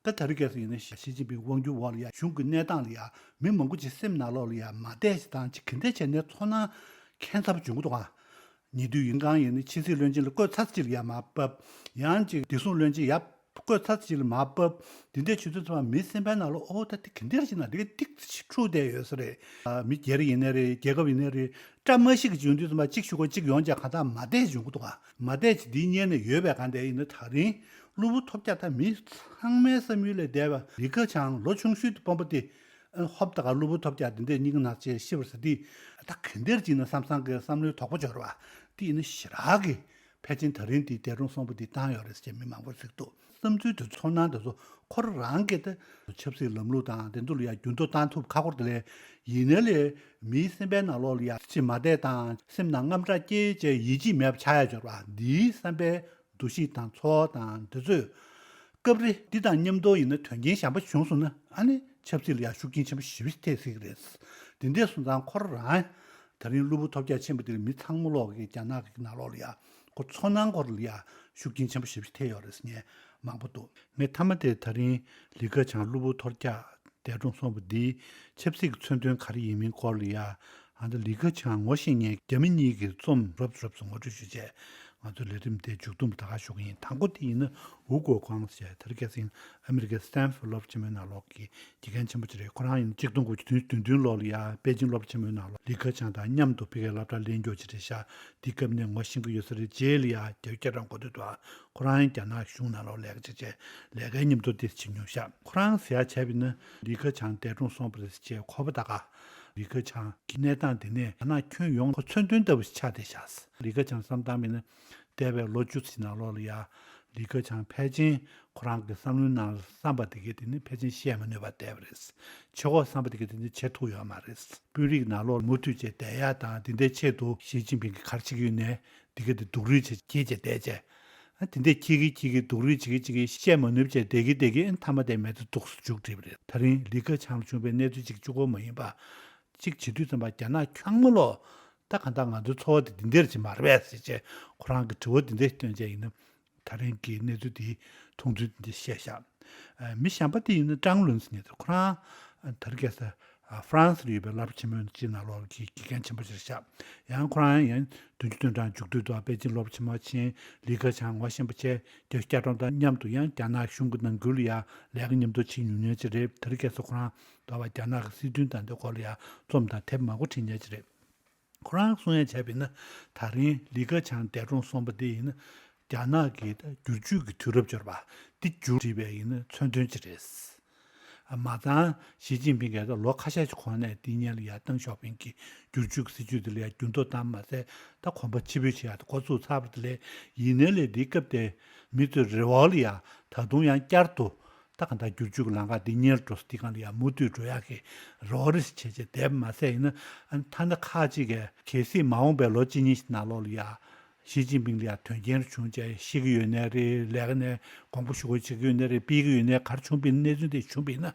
ད་དེ་རིང་ཁ་སང་ཡིན་ན་ཞི་ཅིན་ཕིང་དབང་སྒྱུར་འོག་ལ་ཡ་གཞུང་གི་གནས་སྟངས་ལ་ཡ་མི་མང་པོ་ཅིག་སེམས་ནང་ལོགས་ལ་ཡ་མ་བསྡད་ཅིག་དང་ཅིག་ག་འདྲས་བྱས་ནས་ཚོར་སྣང་ཁྱད་མཚར་པོ་བྱུང་གི་འདུག་ཨ། ཉེ་དུས་ཡིན་གང་ཡིན་ན་ཕྱི་སྲིད་བློན་ཆེན་ལ་བསྐོས་ཚར་ཅིག་ལ་ཡ་མར་བབས། ཡང་ཅིག་བདེ་སྲུང་བློན་ཆེན་ཡ་བསྐོས་ཚར་ཅིག་ལ་མར་བབས། འདི་འདྲས་བྱེད་དུས་ཙམ་པ་མི་སེམས་པའི་ནང་ལོགས་ཨོ་ད་དེ་ག་འདྲས་ཅིག་ན་དེ་ག་ཏིག་ཙམ་འཁྲུག་བསྡད་ཡོད་ས་རེད། ཨ་མི་སྒེར་ཡིན་ནའི་རེད། རྒྱལ་ཁབ་ཡིན་ནའི་རེད། བཀྲ་མ་ཤིས་ཀྱི་བྱུང་དུས་ཙམ་པ་གཅིག་ཞུ་གོ་གཅིག་ཡོང་བྱས་གང་ལྟར་མ་བསྡད་བྱུང་གི་འདུག་ག་མ་བསྡད་ཅིག་འདིའི་སྔོན་ནས་ཡོད་པའི་གང་དེ་ཡིན་ན་ད་རིང་གློ་བུར་ཐོལ་རྒྱག་ད་མི་ཚང་མའི་བསམ་ཡུལ་ལས་འདས་པ་ལི་ཁེ་ཆང་ལོ་ཆུང་ཤོས་དེ་དཔོན་པོ་དེ་ཧོབ་ད་ག་གློ་བུར་ཐོལ་རྒྱག་དེ་འདྲས་སྙིང་ན་ཅེས་ཤི་བར་ཟེར་དུས་ད་ག་འདྲས་ཅིག་ན་བསམ་བསམ་གི་བསམ་བློའི་དོགས་པ་འབྱོར་བ་དེ་ཡིན་ན་ཞེ་དྲག་གི་ཕལ་ཆེར་ད་རིང་འདི་འདས་གྲོངས་སོང་བ་འདི་བཏང་ཡོད་རེད་ཅེས་མི་མང་པོར་གཟིགས་འདུག་བསམ་ཚུལ་དེ་ཚོར་སྣང་དེ་ཚོ་ཁོ་རང་གིས་ད་ཆབ་སྲིད་ལམ་ལུགས་དང་དེ་ཚོ་ལ་ཡ་འགྱུར་ལྡོག་བཏང་ཐུབ་ཁག་པོ་རེད་དེ་ལས་ཡིན་ནའི་ལས་མིའི་སེམས་པའི་ནང་ལོགས་ལ་ཡ་ཅི་མ་བསྡད་དང་སེམས་ནང་དངངས་སྐྲག་སྐྱེས་བྱས་ཡིད་ཆེས་མེད་པ་ཆགས་ཡ་འབྱོར་བ་འདིའི་བསམ་པའི་འདུ་ཤེས་དང་ཚོར་བ་དང་འདི་ཚོས་སྐབས་རེ་འདི་དང་མཉམ་དུ་ཡིན་ན་དོན་རྐྱེན་གཞན་པ་བྱུང་སོང་ན་ཨ་ནི་ཆབ་སྲིད་ལ་ཡ་ཤུགས་རྐྱེན་ཆེན་པོ་ཞེ་པོ་ཐེབས་སྲིད་ཀྱི་རེད། དེ་འདྲས་སོང་ཙང་ཁོ་རང་ད་རིང་གློ་བུར་ཐོལ་རྒྱག་ཕྱིན་པ་དེར་མི་ཚང་མ་ལོག་གི་རྒྱ་ནག་གི་ནང་ལོགས་ལ་ཡ་ཁོ་ཚོར་སྣང་ཁོ་རང་ལ་ཡ་ཤུགས་རྐྱེན་ཆེན་པོ་ཞེ་པོ་ཐེབས་ཡོད་རེད་ཟེར་མཁན་མང་པོ་འདུག་ངས་མཐའ་མ་དེ་ད་རིང་ལི་ཁེ་ཆང་གློ་བུར་ཐོལ་རྒྱག་འདས་གྲོངས་སོང་བ་འདིའི་ཆབ་སྲིད་ཀྱི་མཚོན་དོན་ག་རེ་ཡིན་མིན་སྐོར་ལ་ཡ་ཨ་ད་ལི་ཁེ་ཆང་ངོ་ཤེས་མཁན་རྒྱ་མི་གཉིས་ཀྱིས་རྩོམ་རོབ་ཙམ་རོབ་ཙམ་ངོ་སྤྲོད་ཞུས་བྱས་ང་ཚོའི་ལས་རིམ་དེ་མཇུག་བསྡོམས་ད་ག་ཞུ་གི་ཡིན། དང་པོ་དེ་ཡིན་ན་ཝུ་གོ་ཁང་ཟེར་དེ་རིང་ཁ་སང་ཨ་མི་རི་ཀའི་སི་ཏན་ཧྥོར་སློབ་གྲྭ་ཆེན་མོའི་ནང་ལོགས་ཀྱི་དགེ་རྒན་ཆེན་པོ་ཅིག་རེད། ཁོ་རང་ཡིན་གཅིག་སྟོང་དགུ་བརྒྱ་བདུན་ཅུ་དོན་བདུན་ལོ་ལ་ཡ་པེ་ཅིན་སློབ་གྲྭ་ཆེན་མོའི་ནང་ལོགས་ལི་ཁེ་ཆང་དང་མཉམ་དུ་ཕ་གིའི་སློབ་གྲྭ་ལེན་རྒྱུ་ཅིག་རེད་ཤག་དེ་སྐབས་ནས་ངོ་ཤེས་ཀྱི་ཡོད་ས་རེད། རྗེས་ལ་ཡ་རྒྱ་བོད་རྒྱ་གྲམ་གོ་ཐོས་དང་ཁོ་རང་ཡང་རྒྱ་ནག་གཞུང་ནང་ལོགས་ལས་ཀ་བྱས་བྱས་ལས་ཀའི་མཉམ་དུ་དེ་བྱེད་མྱོང་ཤག་ཁོ་རང་ཟེར་ཡ་བྱས་པ་ཡིན་ན་ལི་ཁེ་ཆང་འདས་གྲོངས་སོང་བ་རེད་ཅེས་ཁོ་པ་ད་ག་ལི་ཁེ་ཆང་གི་གནས་སྟངས་དེ་ནས་རྒྱ་ནག་ཁྱོན་ཡོངས་ཁོ་མཚོན་དོན་ལྟ་བུ་ཞིག་ཆགས་བསྡད་ཤག་ལི་ཁེ་ཆང་བསམ་བཏང་བ་ཡིན་ན། འདས་པའི་ལོ་བཅུ་ཙམ་ནང་ལོགས་ལ་ཡ་ལི་ཁེ་ཆང་ཕལ་ཆེར་ཁོ་རང་གི་བསམ་བློའི་ནང་ལ་བསམ་པ་དེ་གས་དེ་ནི་ཕལ་ཆེར་བཤད་མ་ནུས་པ་བསྡད་པ་རེད། བྱེད་དགོས་བསམ་པ་དེ་གས་དེ་ནི་བྱེད་ཐུབ་ཡོད་མ་རེད། དཔོན་རིགས་ནང་ལོགས་མུ་མཐུད་བྱས་བསྡད་ཡ་དང་དེ་འདྲའི་ཆེད་དུ་ཞི་ཅིན་ཕིང་གིས་ག་རེ་བྱེད་ཀྱི་ཡོད་ནའི་དེ་གས་དེ་སྡུག་རུས་བྱས་ཁྱེར་བྱས་བསྡད་བྱས། ཨ་དེ་འདྲའི་ཁྱེར་གི་ཁྱེར་གི་སྡུག་རུས་བྱེད་གི་བྱེད་གི་བཤད་མ་ནུས་བྱས་བསྡད་གི་བསྡད་གི་ཨ་མཐའ་མ་དེ་མེད་དུ་འདུག་སེ་མཇུག་བསྒྲིལ་བ་རེད། ད་རིང་ལི་ཁེ་ཆང་ལ་བྱུང་བའི་གནས་ཚུལ་གཅིག་གཅིག་པོ་མ་ཡིན་པ། གཅིག་བྱེད་དུས་ཙམ་པ་རྒྱ་ནག་ཚང་མ་ལོག་ད་གང་ལྟར་ང་ཚོའི་འཚོ་བ་དེ་འདི་འདྲ་ཅིག་མ་རེད་པས་ཟེར་བྱས་ཁོ་རང་གི་དྲི་བ་འདི་འདྲ་བཏོན་བྱས་ཡིན་ན། ད་རིང་གི་གནས་ཚུལ་འདིའི་མཐོང་ཚུལ་འདི་བཤད་བཞག་ཨ་མི་གཞན་པ་དེ་ཡིན་ན་ཀྲང་ལུན་ཟེར་མཁན་དེ་ཁོ་རང་ཨ་ད་རེས་ཁ་སང་ཨ་ཧྥ་རན་སི་ལ་ཡོད་པའི་སློབ་གྲྭ་ཆེན་མོའི་གཅིག་ནང་ལོགས་ཀྱི་དགེ་རྒན་ཆེན་པོ་ཅིག་རེད་བཞག་ཡང་ཁོ་རང་ཡང་བདུན་ཅུ་དོན་གྲངས་མཇུག་སྡུད་དུ་པེ་ཅིན་སློབ་གྲྭ་ཆེན་མོར་ཕྱིན། ལི་ཁེ་ཆང་ངོ་ཤེས་པ་བྱས། རྒྱ་བོད་རྒྱ་གྲམ་དང་མཉམ་དུ་ཡང་རྒྱ་ནག་གཞུང་གི་ནང་ཁུལ་ལ་ཡང་ལས་ཀ་མཉམ་དུ་བྱེད་མྱོང་མྱོང་ཅིག་རེད། དེ་རིང་ཁ་སང་ཁོ་རང་དོ་བ་རྒྱ་ནག་གི་སྲིད་དོན་དང་དེ་སྐོར་ལ་ཡང་རྩོམ་དང་དེབ་མང་པོ་བྲིས་མྱོང་ཅིག་རེད། ཁོ་རང་གསུང་ཡ་བྱས་པ་ཡིན་ན་ད་རིང་ལི་ཁེ་ཆང་འདས་གྲོངས་སོང་བ་དེ་ཡིན་ན་རྒྱ་ནག་གི་ད་བསྒྱུར་བཅོས་ཀྱི་དུས་རབས་འབྱོར་བ་འདི་མཇུག་བསྒྲིལ་བའི་ཡིན་ན་མཚོན་དོན་ཅིག་རེད། མ་ཚང་ཞི་ཅིན་ཕིང་གིས་ད་ལོ་ཁ་ཤས་ཀྱི་གོང་ནས་འདི་སྔོན་ལ་ཡ་ཏེང་ཞའོ་ཕིང་གི་བསྒྱུར་བཅོས་ཀྱི་སྲིད་བྱུས་དེ་ལ་ཡ་འགྱུར་ལྡོག་བཏང་མ་ཟད་ད་གོམ་པ་ཕྱིར་འབུད་བྱེད་ཡ་དེ་འགོ་བཙུགས་ཚར་བ་དེ་ལས་ཡིན་ནའི་ལས་འདིའི་སྐབས་དེ་མི་ཚོའི་རེ་བ་ལ་ཡ་ད་དུང་ཡང་བསྐྱར་དུ། ད་གང་ལྟར་བསྒྱུར་བཅོས་ཀྱི་ལམ་ཁ་འདི་སྔོན་འགྲོ་ས་འདི་སྒང་ལ་ཡང་མུ་མཐུད་འགྲོ་ཡག་གི་རོགས་རེས་བྱས་བྱས་བསྡད་པ་མ་ཟད་ཡིན་ན་ཨ་ནི་ཐ་ན་ཁག་ཅིག་གིས་གལ་སྲིད་མ་འོངས་པའི་ལོ་གཅིག་གཉིས་ཤིག་ནང་ལོགས་ལ་ཡ་ཞི་ཅིན་ཕིང་ལ་ཡ་དོན་རྐྱེན་རེ་བྱུང་བྱས་ཤི་གི་ཡོད་ནའི་རེད། ལས་ཀ་ནས་དགོངས་པ་ཞུ་དགོས་བྱེད་ཀྱི་ཡོད་ནའི་རེད། ཕུད་ཀྱི་ཡོད་ནའི་ག་རེ་བྱུང་བ་ཡིན་ན་གནས་ཚུལ་འདི་བྱུང་བ་ཡིན་ན་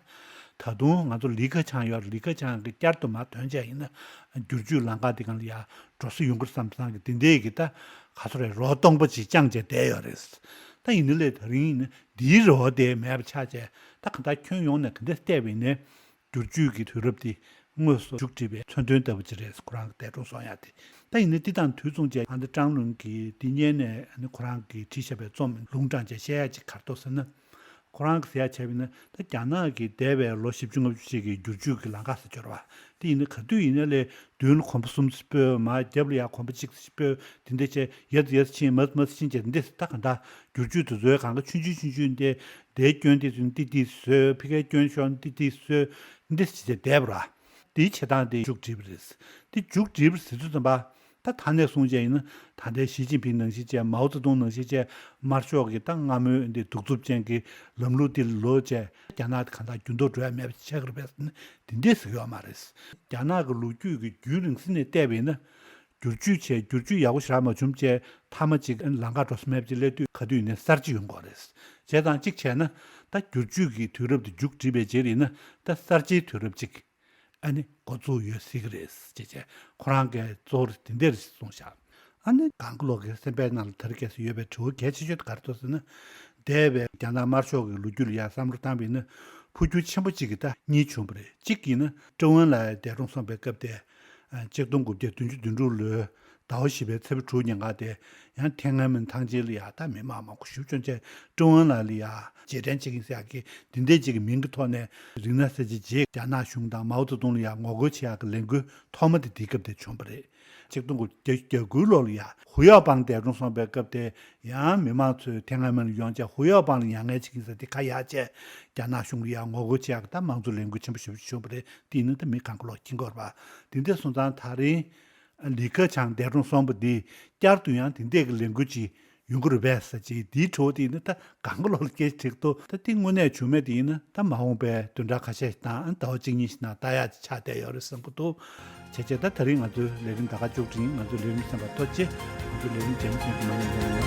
ད་དུང་ང་ཚོ་ལི་ཁེ་ཆང་ཡོད་རེད། ལི་ཁེ་ཆང་གིས་བསྐྱར་དུ་མར་ཐོན་བྱས་ཡིན་ན་བསྒྱུར་བཅོས་ལམ་ཁ་འདི་སྒང་ལ་ཡ་འགྲོ་ས་ཡོང་གི་རེད་བསམ་བསམ་གི་དེ་འདྲས་ཀྱི་ད་ག་ཚོད་རེད་རོ་སྟོང་པ་ཅིག་བཅངས་བྱས་བསྡད་ཡོད་རེད། ད་ཡིན་ནའི་ལས་ད་རིང་ཡིན་ན། འདིའི་རེ་བ་དེ་མེད་པ་ཆགས་བྱས་ད་གང་ལྟར་ཁྱོན་ཡོངས་ནས་ག་འདྲ་བལྟས་པ་ཡིན་ནའི་བསྒྱུར་བཅོས་ཀྱི་དུས་རབས་དེ་དངོས་སུ་མཇུག་བསྒྲིལ་བའི་མཚོན་དོན་ལྟ་བུ་ཅིག་རེད། ཁོ་རང་གི་འདས་གྲོངས་སོང་ཡ་དེ་ ད་ཡིན་ན་འདི་དང་དུས་མཚུངས་བྱས་ཨ་ནི་ཀྲང་ལུན་གྱིས་འདི་སྔོན་ནས་ཨ་ནི་ཁོ་རང་གིས་བྲིས་བཞག་པའི་རྩོམ་ལུང་དྲངས་བྱས་བཤད་ཡ་ཅིག་ག་རེ་འདུག་ཟེར་ན། ཁོ་རང་གིས་ཟེར་ཡ་བྱས་པ་ཡིན་ན་ད་རྒྱ་ནག་གིས་འདས་པའི་ལོ་བཞི་བཅུ་ལྔ་བཅུ་ཞིག་གི་བསྒྱུར་བཅོས་ཀྱི་ལམ་ཁ་ཟེར་འབྱོར་བ་དེ་ཡིན་ན་ག་དུས་ཡིན་ན་ལས་མདུན་ལ་གོམ་པ་གསུམ་སྤོས། མར་རྒྱབ་ལ་ཡ་གོམ་པ་གཅིག་སྤོས། དེ་འདྲ་བྱས་ཡར་ཡར་ཕྱིན་མར་མར་ཕྱིན་བྱས་འདི་ད་ག་འདྲ་བསྒྱུར་བཅོས་དེ་ཚོའི་གང་ག་ཆུང་ཆུང་ཆུང་ཆུང་དེ་དེའི་སྐྱོན་དེ་ཚོ་ཏི་ཏི་བཟོས། ཕ་གིའི་སྐྱོན་ཤོར་ཏི་ཏི་བཟོས། འདི་བྱས་བྱས་བསྡད་པ་ར། དེའི་བྱེད་སྟངས་དེ་མཇུག་བསྒྲིལ་བ་རེད། དེ་མཇུག་བསྒྲིལ་བ་ཟེར་དུས་ཙམ་པ། ད་ད་ནས་བཟུང་བྱས་ཡིན་ན་ད་ལྟའི་ཞི་ཅིན་ཕིང་ནང་བཞིན་བྱས། མའོ་ཙེ་ཏུང་ནང་བཞིན་བྱས། དམར་ཤོག་གི་ད་སྔ་མོའི་འདི་གདུག་རྩུབ་ཅན་གྱི་ལམ་ལུགས་དེ་ལ་ལོག་བྱས་རྒྱ་ནག་དེ་གང་ལྟར་འགྱུར་ལྡོག་འགྲོ་ཡ་མེད་པ་ཆགས་ཀྱི་རེད་པས་ཟེར་ན་དེ་འདྲས་ཟེར་གྱི་ཡོད་མ་རེད། རྒྱ་ནག་གི་ལོ་རྒྱུས་ཀྱི་རྒྱུན་རིང་སྲིད་ནས་བལྟས་པ་ཡིན་ན། བསྒྱུར་བཅོས་བྱས་བསྒྱུར་བཅོས་ཡག་པོ་ཞེ་དྲག་མ་བྱུང་བྱས་མཐའ་མ་ཅིག་ལམ་ཁ་འགྲོ་ས་མེད་པ་ཅིག་སླེབས་དུས་ག་དུས་ཡིན་ནའི་གསར་བརྗེ་ཡོང་གི་རེད། བྱས་ཙང་གཅིག་བྱས་ན་ད་བསྒྱུར་བཅོས་ཀྱི་དུས་རབས་དེ་མཇུག་བསྒྲིལ་བའི་རྗེས་ལ་ཡིན་ན་ད་གསར་བརྗེའི་དུས་རབས་ཅིག་ཨ་ནི་འགོ་བཙུགས་ཡོད་སྲིད་ཀྱི་རེད་ཅེས་བྱས་ཁོ་རང་གིས་གཙོ་བོར་དེ་འདྲས་གསུངས་བཞག་ཨ་ནི་གང་ག་ལོག་གི་སེམས་པའི་ནང་ལ་དེ་རིང་ཁ་སང་ཡོད་པའི་དྲི་བ་གལ་ཆེ་ཤོས་དེ་ག་རེ་འདུག་ཟེར་ན། འདས་པའི་རྒྱ་ནག་དམར་ཤོག་གི་ལོ་རྒྱུས་ལ་ཡ་བསམ་བློ་བཏང་བ་ཡིན་ན་འཕོ་འགྱུར་ཆེན་པོ་གཅིག་གི་ད་གཉིས་བྱུང་བ་རེད། གཅིག་ཡིན་ན་ཀྲེང་ཝུན་ལའེ་འདས་གྲོངས་སོང་བའི་སྐབས་དེ། ཨ། ཆིག་སྟོང་དགུ་བརྒྱ་བདུན་ཅུ་དོན་དྲུག་ལོའི་ཟླ་བ་བཞི་པའི་ཚེས་པ་དྲུག་ཉིན་ཀ་དེ་ཡང་ཐེན་ཨན་མེན་ཐང་ཆེན་ལ་ཡ་ད་མི་མང་མང་པོ་ཞེ་པོ་བྱུང་བྱས་ཀྲེང་ཝུན་ལའེ་ལ་ཡ་རྗེས་དྲན་བྱེད་ཀྱི་ཡིན་ཟེར་ཡག་གི་འདི་འདྲས་ཅིག་གི་མིང་གི་ཐོག་ནས་རིག་གནས་གསར་བརྗེའི་རྗེས་རྒྱ་ནག་གཞུང་དང་མའོ་ཙེ་ཏུང་ལ་ཡ་ངོ་རྒོལ་བྱེད་ཡག་གི་ལས་འགུལ་ཐོག་མ་དེ་དེའི་སྐབས་དེ་བྱུང་བ་རེད། ཆིག་སྟོང་དགུ་བརྒྱ་བརྒྱད་ཅུ་གྱ་དགུ་ལོ་ལ་ཡ་ཧུའུ་ཡའོ་པང་འདས་གྲོངས་སོང་བའི་སྐབས་དེ་ཡང་མི་མང་ཚོས་ཐེན་ཨན་མེན་ལ་ཡོང་བྱས་ཧུའུ་ཡའོ་པང་ལ་མྱ་ངན་བྱེད་ཀྱི་ཡིན་ཟེར་དེ་ཁ་ཡར་བྱས་རྒྱ་ནག་གཞུང་ལ་ཡ་ངོ་རྒོལ་བྱེད་ཡག་གི་ད་མང་གཙོ་ལས་འགུལ་ཆེན་པོ་ཞེ་པོ་ཅིག་བྱུང་བ་རེད། དེ་ཡིན་ན་ད་མི་གང་ག་ལོག་མཁྱེན་གྱི་ཡོད་རེད་པ། དེ་འདྲས་སོང་ཙང་ད་རིང་ལི་ཁེ་ཆང་འདས་གྲོངས་སོང་བ་འདི་བསྐྱར་དུ་ཡང་དེ་འདྲས་ཀྱི་ལས་འགུལ་ཅིག་ཡོང་གི་རེད་པས་ཟེར་ཅིག་འདིའི་དྲི་བ་དེ་ཡིན་ན་ད་གང་ག་ལོག་ལ་སྐད་ཆ་དྲིས་འདུག་ད་དེ་དངོས་གནས་བྱུང་མེད་དེ་ཡིན་ན་ད་མ་འོངས་པའི་བདུན་ཕྲག་ཁ་ཤས་ཤིག་དང་ཟླ་བ་གཅིག་གཉིས་ཤིག་ནང་ལྟ་ཡག་ཅིག་ཆགས་བསྡད་ཡོད་རེད་བསམ་གྱི་འདུག་བྱས་བྱས་ད་ད་རིང་ང་ཚོའི་ལས་རིམ་ད་ག་མཇུག་སྒྲིལ་ཡིན། ང་ཚོའི་ལས་རིམ་གསན་པར་ཐུགས་རྗེ་ཆེ། ང་ཚོའི་ལས་རིམ་རྗེས་མ་གསན་རྒྱུ་མ་ཉེས་པ་ཡིན།